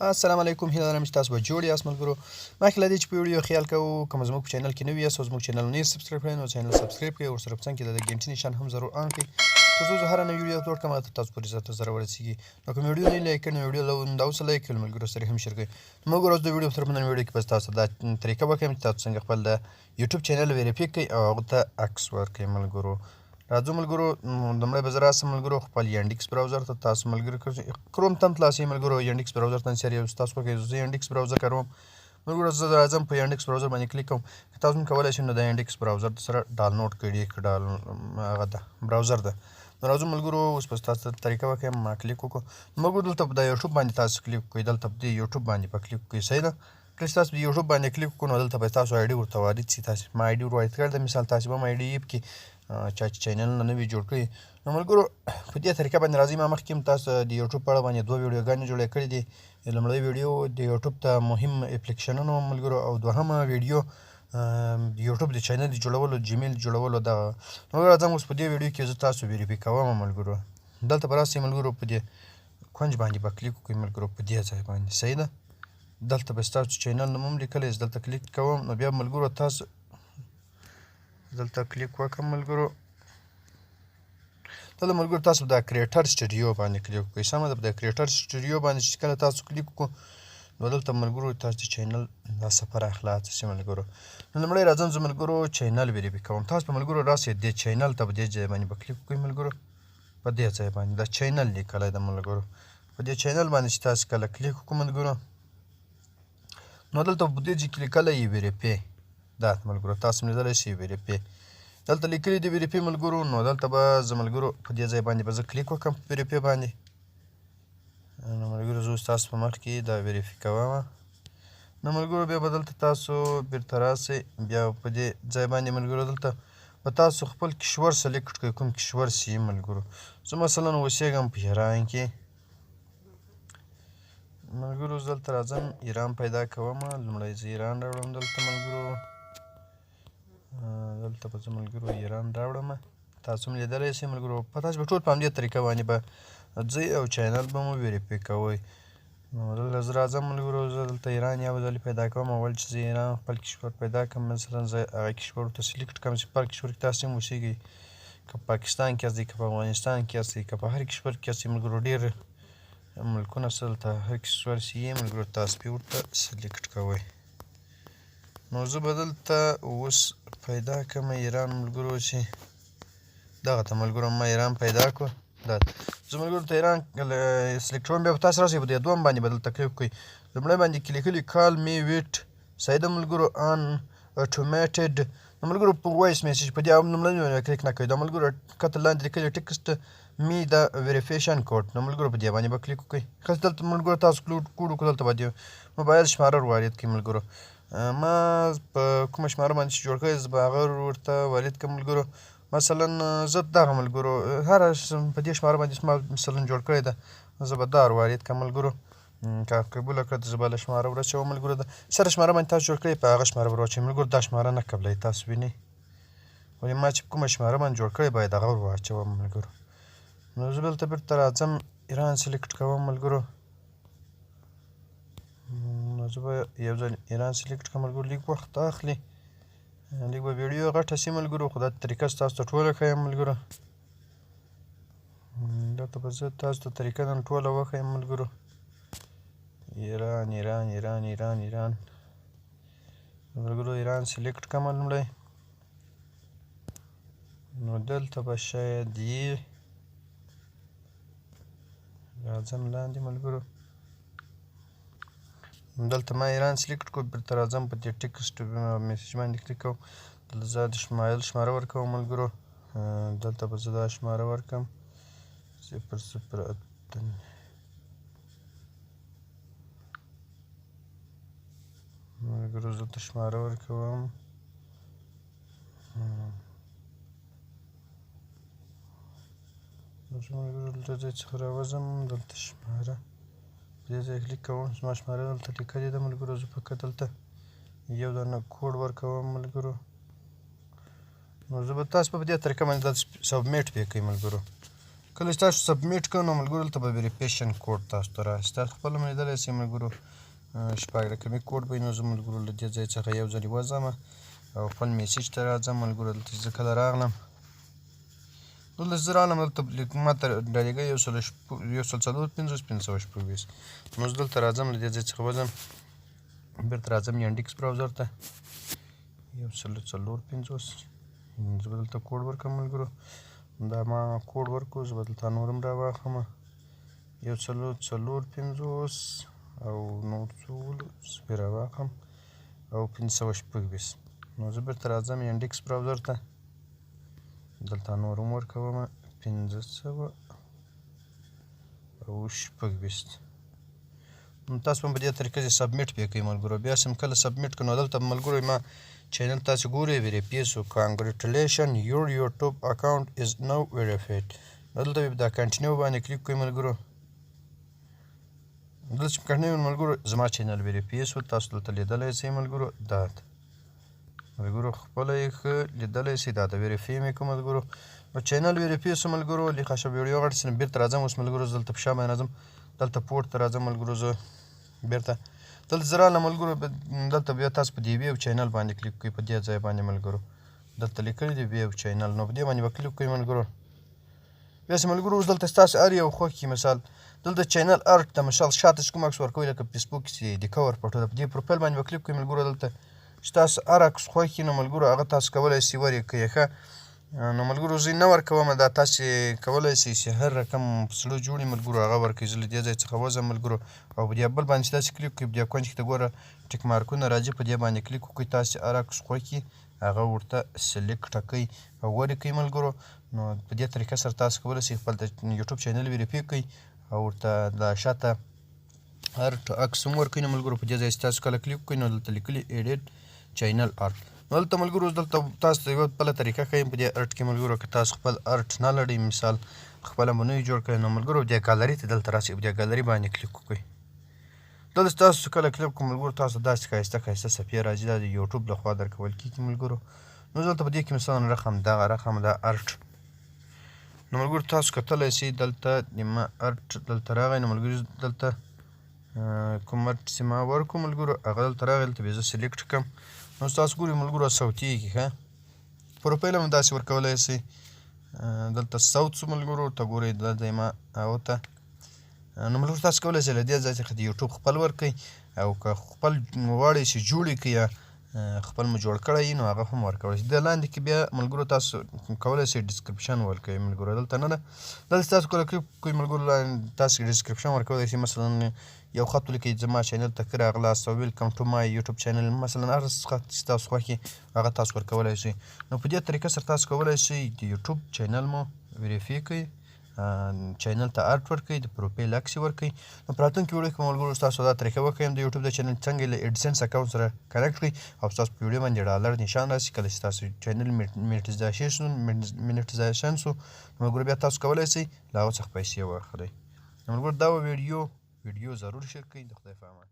السلام علیکم، هیله لرم چې تاسو به جوړ یاست. ملګرو، مخکې له دې چې په ویډیو خیال کوو، که زموږ په چینل کې نوي یاست او زموږ چینل نه subscribe کړئ، نو چینل subscribe کړئ او ورسره په څنګ کې د ګنټي نشان هم ضرور on کړئ، تر څو زه هره نوې ویډیو upload کړم، تر تاسو پورې زر تر زره ورسیږي. نو کوم ویډیو نه like کړئ، نو ویډیو له دا اوس like کړئ، ملګرو سره هم share کړئ. نو موږ ورځ د ویډیو تر نن ویډیو کې بس تاسو دا طریقه وکړم چې تاسو څنګه خپل د یوټیوب چینل verify کړئ او هغه ته عکس ورکړئ. ملګرو، راځو. ملګرو، لومړی به زه راسم ملګرو خپل Yandex browser ته. تاسو ملګرو کروم ته هم تللی شئ ملګرو، Yandex browser ته سر یو تاسو کوی. زه Yandex browser کاروم ملګرو. زه راځم په Yandex browser باندې کلیک کوم. که تاسو هم کولی شئ، نو د Yandex browser سره ډاونلوډ کړئ، که هغه ده browser ده. نو راځو ملګرو، اوس به تاسو ته طریقه وښیم. ما کلیک وکړو ملګرو، دلته په د یوټیوب باندې تاسو کلیک وکړئ. دلته په دې یوټیوب باندې په کلیک وکړئ، صحیح ده. کله چې تاسو په یوټیوب باندې کلیک وکړو، نو دلته به تاسو ID ورته وارد شي. تاسو ما ID ور وارد کړل د مثال، تاسو به هم ID کې چا چې چینل نه وي جوړ کړی. نو ملګرو، په دې طریقه باندې راځئ. ما مخکې هم تاسو د یوټیوب په اړه باندې دوه ویډیوګانې جوړې کړې دي. لومړۍ ویډیو د یوټیوب ته مهم اپلیکیشنونو ملګرو، او دوهمه ویډیو د یوټیوب د چینل د جوړولو، جیمیل جوړولو دغه. نو راځم، اوس په دې ویډیو کې زه تاسو verify کوم ملګرو. دلته به راسئ ملګرو، په دې کنج باندې به کلیک وکړئ ملګرو، په دې ځای باندې، صحیح ده. دلته به ستاسو چینل نوم هم لیکلی. زه دلته کلیک کوم، نو بیا ملګرو تاسو دلته کلیک وکړم ملګرو. دلته ملګرو تاسو د Creator Studio باندې کلیک وکړئ، سمه ده. د Creator Studio باندې چې کله تاسو کلیک وکړو، نو دلته ملګرو تاسو د چینل دا صفحه راخلاصه شي ملګرو. نو لومړی راځم زه ملګرو، چینل verify کوم. تاسو په ملګرو راسئ دې چینل ته، په دې ځای باندې به کلیک وکړئ ملګرو. په دې ځای باندې دا چینل لیکلی ده ملګرو. په دې چینل باندې چې تاسو کله کلیک وکړو ملګرو، نو دلته په دې ځای کې لیکلی یې verify دا ملګرو، تاسو هم لیدلی شئ، verify دلته لیکلي دي، verify ملګرو. نو دلته به زه ملګرو په دې ځای باندې به زه کلیک وکړم، په verify باندې. نو ملګرو، زه اوس تاسو په مخ کې دا verify کوم. نو ملګرو، بیا به دلته تاسو بیرته راسئ. بیا په دې ځای باندې ملګرو، دلته به تاسو خپل کشور select کړئ، کوم کشور چې ملګرو. زه مثلا اوسېږم په ایران کې ملګرو. زه دلته راځم، ایران پیدا کوم. لومړی زه ایران راوړم دلته ملګرو. دلته به زه ملګرو ایران راوړم، تاسو هم لیدلی شئ ملګرو. په تاسو به ټول په همدې طریقه باندې به ځئ او چینل به مو verify کوئ. نو دلته زه راځم ملګرو، زه دلته ایران یو ځل پیدا کوم. اول چې زه ایران خپل کشور پیدا کړم، مثلا زه هغه کشور ورته select کړم چې په هر کشور کې تاسو هم اوسېږئ، که په پاکستان کې یاستئ، که په افغانستان کې یاستئ، که په هر کشور کې یاستئ ملګرو. ډېر ملکونه شته دلته، هر کشور چې یې ملګرو، تاسو پرې ورته select کوئ. نو زه به دلته اوس پیدا کړم ایران ملګرو، چې دغه ته ملګرو ما ایران پیدا کړو. دا زه ملګرو ته ایران select کوم. بیا به تاسو راسئ، په دې دوم باندې به دلته کلیک وکړئ. لومړی باندې کې لیکلي call me with، صحیح ده ملګرو، an automated. نو ملګرو، په voice message په دې لومړی باندې کلیک نه کوئ. دا ملګرو کته لاندې لیکلي text me the verification code، نو ملګرو په دې باندې به کلیک وکړئ. که دلته ملګرو تاسو کوډ وکړو، دلته به دې موبایل شماره وارد کړئ ملګرو. ما په کومه شماره باندې چې جوړ کړی، زه به هغه ورته وارد کړم ملګرو. مثلا زه دغه ملګرو هر په دې شماره باندې ما مثلا جوړ کړی ده، زه به دا وارد کړم ملګرو. که قبوله کړه، زه به له شماره ورچوم ملګرو. ده سره شماره باندې تاسو جوړ کړی، په هغه شماره به ورواچوئ ملګرو. دا شماره نه قبلوي، تاسو وینئ، ولې ما چې کومه شماره باندې جوړ کړی، باید هغه ور واچوم ملګرو. نو زه دلته بیرته راځم، ایران select کوم ملګرو. نو زه به یو ځل ایران select کړم ملګرو. لږ وخت اخلي، لږ به ویډیو غټه شي ملګرو، خو دا طریقه ستاسو ته ټوله ښیم ملګرو. دلته به زه تاسو ته طریقه نن ټوله وښیم ملګرو. ایران، ایران، ایران، ایران، ایران ملګرو، ایران select کړم لومړی. نو دلته به شاید یې راځم لاندې ملګرو. دلته ما ایران select کړو. بیرته راځم، په دې text message باندې کلیک کوم. دلته زه د شمایل شماره ورکوم ملګرو. دلته به زه دا شماره ورکړم، 008. ملګرو، زه دلته شماره ورکوم. ملګرو، دلته ځای څخه راوځم، دلته شماره په دې ځای کلیک کوم. زما شماره دلته لیکلې ده ملګرو. زه فقط دلته یو دانه کوډ ورکوم ملګرو. نو زه به تاسو په دې طریقه باندې دا submit پې کوئ ملګرو. کله چې تاسو submit کړئ، نو ملګرو، دلته به verification code تاسو ته راشي. تاسو خپله هم لیدلی شئ ملګرو، 6 رقمي کوډ به وي. نو زه ملګرو له دې ځای څخه یو ځل وځم او خپل message ته راځم ملګرو. دلته زه کله راغلم، دلته زه راغلم، دلته ما ته رالیږلی 104، 526. نو زه دلته راځم، له دې ځای څخه وځم، بیرته راځم Yandex browser ته. 154، زه به دلته کوډ ورکړم ملګرو. دا ما کوډ ورکړو، زه به دلته نور هم راواخلم. 144 او نور څو ولو، زه به راواخلم او 526. نو زه بیرته راځم Yandex browser ته، دلته نور هم ورکوم، 526. نو تاسو هم په دې طریقه چې submit پې کوئ ملګرو. بیا سم کله submit کړو، نو دلته ملګرو ما channel تاسو ګورئ، verify سو. "Congratulation, your YouTube account is now verified." دلته به دا continue باندې کلیک کوئ ملګرو. دلته چې continue، ملګرو، زما channel verify سو. تاسو دلته لیدلی شئ ملګرو، دا ملګرو خپله یې ښه لیدلی شئ. دا د verify مې کوم ملګرو، نو channel verify سو ملګرو. لیکه شه ویډیو غټ سي. بیرته راځم اوس ملګرو، زه دلته په شا باندې راځم، دلته پورته راځم ملګرو. زه بیرته دلته زه راغلم ملګرو. دلته بیا تاسو په دې view channel باندې کلیک کوئ، په دې ځای باندې ملګرو. دلته لیکلي دي view channel، نو په دې باندې به کلیک کوئ ملګرو. بیا چې ملګرو اوس دلته ستاسو هر یو خوښ کي، مثال دلته channel art د مثال شاته چې کوم عکس ورکوي، لکه فیسبوک کې چې د cover photo ده، په دې پروفایل باندې به کلیک کوئ ملګرو. دلته چې تاسو هر عکس خوښ کړي، نو ملګرو هغه تاسو کولی شئ ور یې کړئ. ښه، نو ملګرو زه نه ورکوم. دا تاسو کولی شئ چې هر رقم په زړه جوړ ملګرو هغه ورکړئ. زه له دې ځای څخه وځم ملګرو او په دې بل باندې چې تاسو کلیک کوئ، په دې کونج کې ته ګوره tick mark ونه راځي، په دې باندې کلیک وکړئ. تاسو هر عکس خوښ کړي هغه ورته select کړئ او ورکړئ ملګرو. نو په دې طریقه سره تاسو کولی شئ خپل د یوټیوب channel verify کړئ او ورته د شاته art عکس هم ورکړئ. نو ملګرو، په دې ځای چې تاسو کله کلیک وکړئ، نو دلته لیکلي edit channel art. نو دلته ملګرو دلته تاسو ته یوه بله طریقه ښیم په دې art کې ملګرو. که تاسو خپل art نه لرئ، مثال خپله مو نه وي جوړ کړی، نو ملګرو دې ګالري ته دلته راسئ، په دې ګالري باندې کلیک وکړئ. دلته تاسو کله کلیک کوم ملګرو، تاسو داسې ښایسته ښایسته صفحې راځي. دا د یوټیوب لخوا درکول کېږي ملګرو. نو دلته په دې کې مثلا رقم دغه رقم دا art. نو ملګرو تاسو کتلی شئ، دلته د ما art دلته راغی. نو ملګرو دلته کوم art چې ما ورکړو ملګرو، هغه دلته راغی. دلته به زه select کړم. نو تاسو ګورئ ملګرو، صوتیږي. ښه، پروفایل هم داسې ورکولی شئ. دلته صوت سو ملګرو، ته ګورئ دلته ما هغه ته. نو ملګرو تاسو کولی شئ له دې ځای څخه د یوټیوب خپل ورکړئ او که خپل غواړئ چې جوړ یې کړئ یا خپل مو جوړ کړی، نو هغه هم ورکولی شئ. د لاندې کې بیا ملګرو تاسو کولی شئ description ورکړئ ملګرو. دلته نه ده، دلته تاسو کله کلیک کوئ ملګرو، تاسو description ورکولی شئ. مثلا یو خط ولیکئ، زما channel ته ښه راغلاست او "Welcome to my YouTube channel" مثلا هر خط چې تاسو خوښ هغه تاسو ورکولی شئ. نو په دې طریقه سره تاسو کولی شئ د یوټیوب channel مو verify کړئ، channel ته art ورکړئ، د پروفایل عکس یې ورکړئ. نو په راتلونکي ویډیو کې ملګرو تاسو دا طریقه وښیم د یوټیوب د channel څنګه له AdSense account سره connect کړئ او ستاسو په ویډیو باندې ډالر نشان راشي. کله چې تاسو channel monetization سو، نو ملګرو بیا تاسو کولی شئ له هغه څخه پیسې واخلئ. نو ملګرو دا وه ویډیو. ویډیو ضرور share کړئ. د خدای په امان.